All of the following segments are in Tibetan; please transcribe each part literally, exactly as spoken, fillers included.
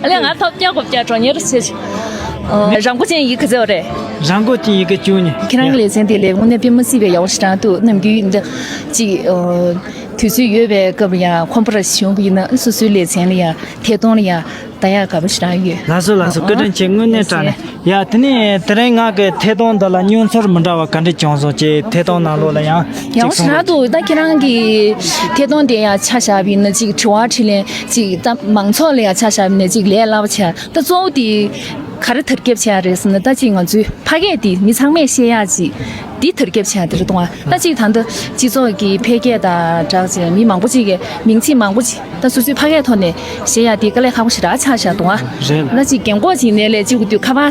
ཨ་ལས་ང་ཐོབ་རྒྱག་གོ་བརྒྱ་གྲོང་ཉེར་ཟེར། རང་མགོ་ཅན་ཡི་གེ་ཚོ་རེད། རང་མགོ་ཅན་ཡི་གེ་བཅུ་གཉིས། ཁྱེད་རང་གི་ལེ་ཚན་དེ་ལས་དངོས་གནས་དཔེ་མི་སྲིད་པའི་ཡག་པོ་ཞིག་རང་འདུག་ནམ་རྒྱུན་འདི་ཅིག་དུས་ཚོད་ཡོད་པའི་སྐབས་ཡང་ཁོམ་པ་ར་བྱུང་བ་ཡིན་ན་སོ་སོའི་ལེ་ཚན་ལ་ཡང་ཐད་གཏོང་ལ་ཡང་ད་ཡག་དགའ་པོ་ཞིག་རང་ཡོད། ལགས་སོ་ལགས་སོ། བཀའ་དྲིན་ཆེ། དངོས་གནས་དྲང་གནས། ཡ་དེ་ནས་དེ་རིང་ང་གི་ཐད་གཏོང་འདི་ལ་མྱོང་ཚོར་མི་འདྲ་བ་ག་འདྲ་བྱུང་སོང་ཅེས་ཐད་གཏོང་ནང་ལོགས་ལ་ཡང་ཡང་ཅིག་གསུངས་ཞེ་དྲག་འདུག་ད་ཁྱེད་རང་གི་ཐད་གཏོང་དེ་ཡང་ཆ་བཞག་པ་ཡིན་ན་ཅིག་དྲི་བ་དྲིས་ལན་ཅིག་ད་མང་ཚོགས་ལ་ཡང་ཆ་བཞག་པ་ཡིན་ན་ཅིག་ལས་སླ་པོ་ཆགས། ད་གཙོ་བོ་དེ་ག་རེ་དར་ཁྱབ་བྱས་རེད་ཟེར་ན། ད་ཅིག་ང་ཚོའི་ཕ་སྐད་དེ་མི་ཚང་མས་བཤད་ཡག་ཅིག་འདི་དར་ཁྱབ་བྱས་དེ་རེད་གཏོང་བ། ད་ཅིག་ད་ལྟ་སྤྱི་ཚོགས་ཀྱི་འཕེལ་རྒྱས་དང་སྦྲགས་བྱས་མི་མང་པོ་ཅིག་གིས་མིང་ཚིག་མང་པོ་ཅིག་ད་སོ་སོའི་ཕ་སྐད་ཐོག་ནས་བཤད་ཡག་དེ་དཀའ་ལས་ཁག་པོ་ཞེ་དྲག་ཆགས་བཞག་འདུག་ཨ། རེད། ད་ཅིག་རྒན་གོག་ཅིག་ནས་ལས་ཅིག་དུས་ཁ་པར་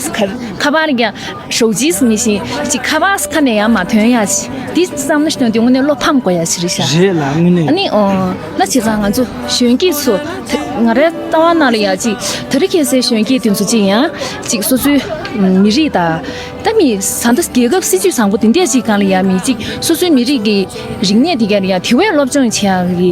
ཁ་པར་ཀྱང་ཞོགས་ཇིས་མི་ཤེས་ཅིག་ཁ་པར་ཁ་ནས་ཡང་མ་ཐོན་ཡག་ཅིག་འདི་བསམ་བློ་ཞིག་ཐོན་དུས་དངོས་གནས་བློ་ཕམ་དགོས་ཡག་ཅིག་རེད་ཤག་རེད་ལ་དངོས་གནས། ཨ་ནི་ཨོ་ད་བྱས་ཙང་ང་ཚོ་གཞོན་སྐྱེས་ཚོ་ང་རའི་ལྟ་བ་ནང་ལ་ཡང་ཅིག་དེ་རིང་ཁ་སང་གཞོན་སྐྱེས་དེ་ཚོ་ཅིག་ཡང་ཅིག་སོ་སོའི་མི་རིགས་དང་། ད་མི་ས་མཐའ་རྒྱལ་ཁབ་སྲིད་ཇུས་བཟང་པོ་དེ་འདྲས་ཅིག་སྒང་ལ་ཡང་མི་གཅིག་སོ་སོའི་མི་རིགས་ཀྱི་རིག་གནས་དེ་ག་ལ་ཡང་དེ་བས་སློབ་སྦྱོང་བྱེད་ཡག་གི་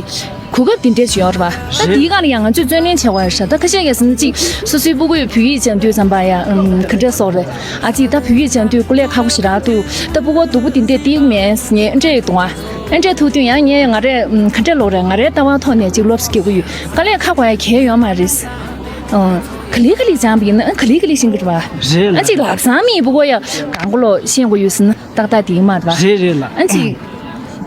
གོ་སྐབས་དེ་འདྲས་ཅིག་ཡོད་རེད་པ། ད་རེད། དེའི་སྒང་ལ་ཡང་ང་ཚོས་བརྩོན་ལེན་བྱེད་དགོས་རེད་ཤག་ད་ཁ་ཤས་ཀྱིས་ཟེར་ན་གཅིག་སོ་སོའི་སྤུ་གུས་བོད་ཡིག་སྦྱང་དུས་ཙམ་པ་ཡང་ཨམ་ག་འདྲས་སོགས་རེད། ཨ་ཅིག་ད་བོད་ཡིག་སྦྱང་དུས་སྐུ་ལས་ཁག་པོ་ཞེ་དྲག་འདུག་ད་སྤུ་གུ་སྡུག་པོ་དེ་འདྲས་ཏིག་མེད་ངས་ཨ་འདྲས་འདུག་ཨ། ཨ་འདྲས་ཐུག་དུས་ཡང་ངས་ང་རས་ཨམ་ག་འདྲས་ལོག་རེད། ང་རའི་ལྟ་བ་ཐོག་ནས་གཅིག་སློབ་གསོ་རྒྱག་གི་ཡོད། དཀའ་ལས་ཁག་དགོས་ཡ་གང་ཡང་ཡོད་མ་རེད། ཨང་། ག་ལེ་ག་ལེ་སྦྱངས་པ་ཡིན་ན་ཨང་ག་ལེ་ག་ལེ་ཤེས་ཀྱི་རེད་པ། རེད་ལ། ཨ་ཅིག་ལག་བཟང་མི་བུ་གོ་ཡ་གང་གོ་ལོ་ཤེས་དགོས་ཡོད་ཟེར་ན་ཏག་ཏག་དེ་ཡིན་མ་རེད་པ། རེད་རེད་ལ། ཨ་ཅིག་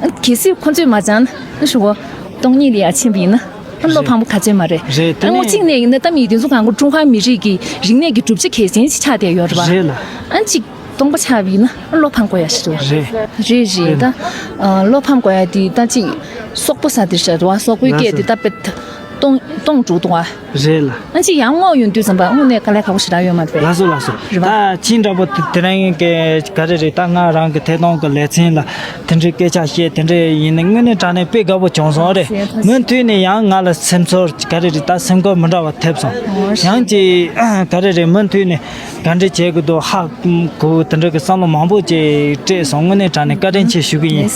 ཨ་གལ་སྲིད་ཁོ་ཚོས་མ་སྦྱངས་ན་ཨ་ཞུ་གོ་སྟོང་ཉིད་ལ་ཡ་ཕྱིན་པ་ཡིན་ན་ཨ་བློ་རེད། ཕམ་པོ་ག་ཚོད་མ་རེད། རེད་དེ་ཨ་ངོ་ནས་གཅིག་ནས་ཡིན་ན་ད་མི་དེ་ཚོ་གང་གོ་ཀྲུང་ཧྭ་མི་རིགས་ཀྱི་རིག་གནས་ཀྱི་གྲུབ་ཆ་གལ་ཆེན་ཞིག་ཆགས་བསྡད་ཡོད་རེད་པ། རེད་ལ། ཨ་ཅིག་སྟོང་པ་ཆགས་པ་ཡིན་ན་ཨ་བློ་ཕམ་དགོས་ཡ་ཞིག་རེད། རེད་རེད་རེད་ད། ཨ་བློ་ཕམ་དགོས་ཡ་དེ་ད་ཅིག་སོག་པོ་ས་དེ་ཤ་རུ་བ་སོག་པོའི་སྐད་དེ་ད་དཔེ་སྟོང་སྟོང་དྲུག་དུ་བ། རེད་ལ། ཨ་ཅིག་ཡང་ངོ་ཡོང་དུས་ཙམ་པ་དངོས་གནས་དཀའ་ལས་ཁག་པོ་ཞེ་དྲག་ཡོད་མ་རེད་པས། ལགས་སོ་ལགས་སོ། རེད་པ། ད་ཁྱེད་འདྲ་པོ་དེ་དེ་རིང་གི་ག་རེ་རེད། ད་ང་རང་གི་ཐད་གཏོང་གི་ལེ་ཚན་ལ་དེ་འདྲའི་སྐད་ཆ་བཤད་དེ་འདྲའི་ཡིན་ན་དངོས་གནས་དྲང་གནས་དཔེ་དགའ་པོ་བྱུང་སོང་རེད། མུ་མཐུད་ནས་ཡང་ང་ལ་སེམས་ཚོར་ག་རེ་རེད། ད་སེམས་ཁུར་མི་འདྲ་བ་ཐེབས་སོང་། ཡང་ཅིག་ག་རེ་རེད། མུ་མཐུད་ནས་ག་འདྲ་བྱེད་དགོས་འདུག་ཧ་གོ་དེ་འདྲ་གི་བསམ་བློ་མང་པོ་ཅིག་སྤྲད་སོང་། དངོས་གནས་དྲང་གནས་བཀའ་དྲིན་ཆེ་ཞུ་གི་ཡིན།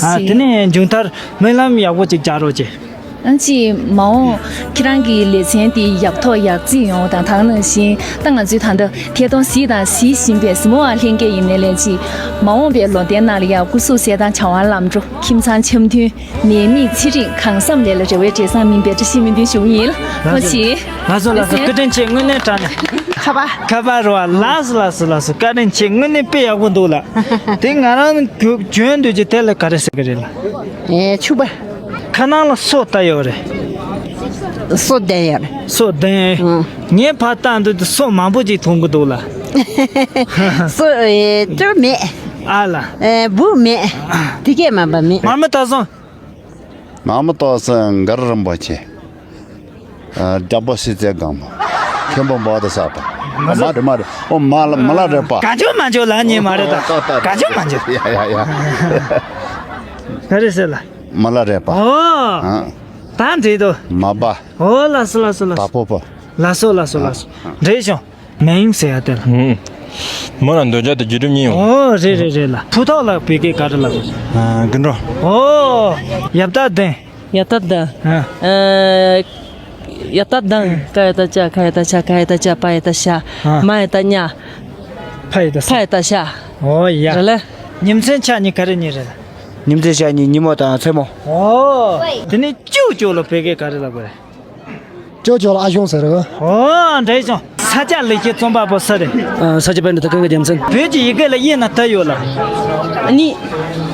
ཨ་དེ་ནས་མཇུག་མཐར་སྨོན་ལམ་ཡག་པོ་ཅིག་རྒྱག་རོགས་གྱིས། ཨ་ཅིག་མ་འོངས་ཁྱེད་རང་གི་ལེ་ཚན་དེ་ཡག་ཐོག་ཡག་རྩིས་ཡོང་བ་དང་། ད་ག་ནང་བཞིན་ད་ང་ཚོའི་ད་ལྟ་ཐད་གཏོང་གཟིགས་དང་གཟིགས་བཞིན་པའི་གཟིགས་མོ་བ་ལྷན་རྒྱས་ཡིན་ནའི་ལན་ཅིག་མ་འོངས་པའི་ལོ་ཟླའི་ནང་ལ་ཡང་སྐུ་གཟུགས་གསལ་ཐང་བྱ་བ་ལམ་འགྲོ། ཁྱིམ་ཚང་འཆམ་མཐུན། ནད་མེད་ཚེ་རིང་། གང་བསམ་ལས་ལ་རེ་བའི་འབྲས་བཟང་སྨིན་པའི་བཀྲ་ཤིས་སྨོན་འདུན་ཞུ་གི་ཡིན། ཐུགས་རྗེ་ཆེ། ལགས་སོ་ལགས་སོ། བཀའ་དྲིན་ཆེ། དངོས་གནས་དྲང་གནས། ཁ་པར། ཁ་པར་རོ། ལགས་སོ་ལགས་སོ་ལགས་སོ། བཀའ་དྲིན་ཆེ། དངོས་གནས་དཔེ་ཡག་པོ་འདུག་ལགས། དེ་ང་རང་གི་བྱོན་འདུག་ཅེས་དེ་ལ་ག་རེ་ཟེར་གི་རེད་ལགས། ཨེ་ཕྱུ་པ། ཁ་ནང་ལ་སོ་ལྟ་ཡོད་རེད། སོ་ལྡན་ཡོད་རེད། སོ་ལྡན། ཨང་། ངས་ཕར་ལྟ་འདུག་དུས་སོ་མང་པོ་ཅིག་མཐོང་གི་འདུག་ལགས། སོ་ཨེ་ཅོ་མེད། ཨ་ལ། ཨེ་འབུ་མེད། དེ་གས་མ་པ་མེད། མར་མེ་ལྟ་སོང་། མ་མ་ཏོག་ཙམ་མགར་རིན་པོ་ཆེ། ཨ། རྒྱལ་པོ་སྲིད་རྩེ་སྒང་མོ། མཁན་པོ་འབོ་དང་ས་པ། མ་རེད་མ་རེད། ཨོ་མ་ལ་མ་ལ་རེད་པ། ག་ཅུང་མ་ཅུང་ལ་ཉེ་མ་རེད་ད། ཨོ་ད་ད། ག་ཅུང་མ་ཅུང་། ཡ་ཡ་ཡ། ག་རེ་ཟེར་ལ། མ་ལ་རེད་པ། ཨོ། ཨ། ད་འགྲིག་འདུག་མ་པ། ཨོ་ལགས་སོ་ལགས་སོ་ལགས་སོ། ད་པོ་པ། ལགས་སོ་ལགས་སོ་ལགས་སོ། ཨ། འགྲིག་བྱུང་། མིང་ཟེར་ཡ་དེ་ལ། ཧུམ། མོ་ལ་འདོད་ཆགས་དེ་བརྒྱུད་རིམ་གཉིས་ཡོང་། ཨོ་རེད་རེད་རེད་ལ། ཕུ་ཐོག་ལ་བོད་སྐད་ག་རེ་ལབ་དགོས། ཨ། དགུན་འགྲོ། ཨོ། ཡབ་ད་དན། ཡབ་ད་དན། ཨ། ཨ། ཡབ་ད་དན། ཀ་ཡ་ད་ཅ། ཁ་ཡ་ད་ཤ། ག་ཡ་ད་ཅ། པ་ཡ་ད་ཤ། ཨ། མ་ཡ་ད་ཉ། ཕ་ཡ་ད་ས། ཕ་ཡ་ད་ཤ། ཨོ་ཡ། རེད་ལ། ཉིན་མཚན་ཆ་གཉིས་ག་རེ་གཉིས་རེད། ཉིན་མཚན་ཆ་གཉིས་ཉིན་མོ་དང་མཚན་མོ། ཨོ། དེ་ནས་ཅོ་ཅོ་ལ་བོད་སྐད་ག་རེ་ལབ་དགོས་རེད། ཅོ་ཅོ་ལ་ཨ་ཞང་ཟེར་གི། ཨོ་འདྲ་བྱུང་། ས་སྐྱ་ལེགས་བཤད་རྩོམ་པ་པོ་སུ་རེད། ཨ། ས་སྐྱ་པཎྜི་ཏ་ཀུན་དགའ་རྒྱལ་མཚན། བོད་ཀྱི་ཡི་གེ་ལ་དབྱིན་ན་ད་ཡོད་ལ། གཉིས།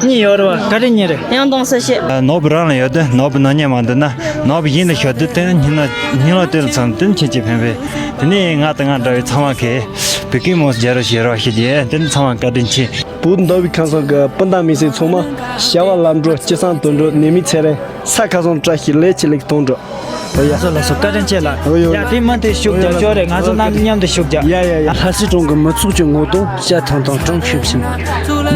གཉིས་ཡོད་རེད་བ། ག་རེ་གཉིས་རེད། ཡང་སྟོང་གསལ་བཤད། ཨ། ནོར་བུ་རང་ལ་ཡོད་དེ་ནོར་བུ་ནག་ཉེས་མ་འདུག་ན་ནོར་བུ་གཞན་ལ་ཤོར་དུས་དེ་སྙིང་ལ་སྙིང་ལ་དེ་ལ་ཚང་དེ་ཁྱེད་ཀྱིས་ཕན་པས། དེ་ནས་ང་དང་ང་འདྲ་བའི་ཚང་མ་གིས་བོད་སྐད་མོ་རྒྱ་རོ་ཞེ་རོ་ཞིག་རྒྱས་དེ་ཚང་མ་བཀའ་དྲིན་ཆེ། བོད་མདོ་དབུས་ཁམས་གསུམ་གྱི་སྤུན་ཟླ་མི་སེར་ཚང་མ། བྱ་བ་ལམ་འགྲོ། སྐྱིད་སང་དོན་འགྲུབ། ནད་མེད་ཚེ་རིང་། ས་ཁ་སང་བཀྲ་ཤིས། ལས་ཀྱི་ལེགས་གཏོང་འགྲོ། ཡ་སོ་ལ་སོ། བཀའ་དྲིན་ཆེ་ལ། ཡ་དེ་མ་དེ་ཤུགས་རྒྱག་ཤོག་རེད། ང་ཚོ་རྣམས་མཉམ་དུ་ཤུགས་རྒྱག་ཡ་ཡ་ཡ། ལྷ་སའི་གྲོང་གི་མི་ཚོགས་ཀྱི་ངོ་གདོང་བཤད་ཐང་དང་གྲོང་ཁྱེར་བཞིན།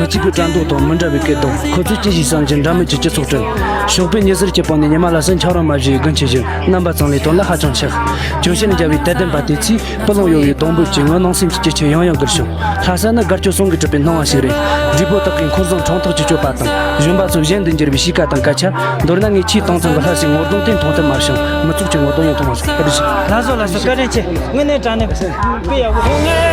མི་ གཅིག་གི་བཀྲ་མདོག་དང་མི་འདྲ་བའི་སྐད་གདངས། ཁོ་ཚོས་ཅི་ཞིག་བསམ་གྱི་འདྲ་མོད་ཀྱི་སྤྱི་ཚོགས་བསྐྲུན། ཞོགས་པའི་ཉི་ཟེར་གྱི་པང་ནས་ཉི་མ་ལ་སོགས་འཆར་བ་མ་བཞིན་དགུན་ཆུ་བཞིན། རྣམ་པ་ཚང་ལས་དོན་ལ་ཧ་ཅང་ཆགས། གྱོད་ཕྱིར་འཇའ་བའི་དད་ལྡན་པ་དེ་ཚོས་སྤུ་ལོང་གཡོ་བའི་གདོང་འབོད་ཀྱིས་ངའི་ནང་སེམས་ཀྱི་སྐྱིད་ཆུ་ཡང་ཡང་སྒུལ་བྱུང་། ལྷ་ས་ནི་དགའ་སྐྱོ་ཟུང་གིས་གྲུབ་པའི་སྣང་བ་ཞིག་རེད། བགྲེས་པོ་དག་གིས་འཁོར་བཟང་ཁྲོམ་ཐོག་ཅིག་གཅོད་པ་དང་། གཞོན་པ་ཚོས་གཞན་དུ་འགྱུར་བའི་གཤིས་ཀ་དང་སྐད་ཆ། མདོར་ན་ངས་ཆེས་དྭངས་གཙང་གི་ལྷ་སའི་ངོ་གདོང་དེ་མཐོང་ཐུབ་མ་བྱུང་། མི་ཚོགས་ཀྱི་ངོ་གདོང་ཡང་མཐོང་མ་སོང་། བཀའ་དྲིན་ཆེ། ལགས་སོ་ལགས་སོ། བཀའ་དྲིན་ཆེ། དངོས་གནས་དྲང་གནས་དཔེ་ཡག་པོ།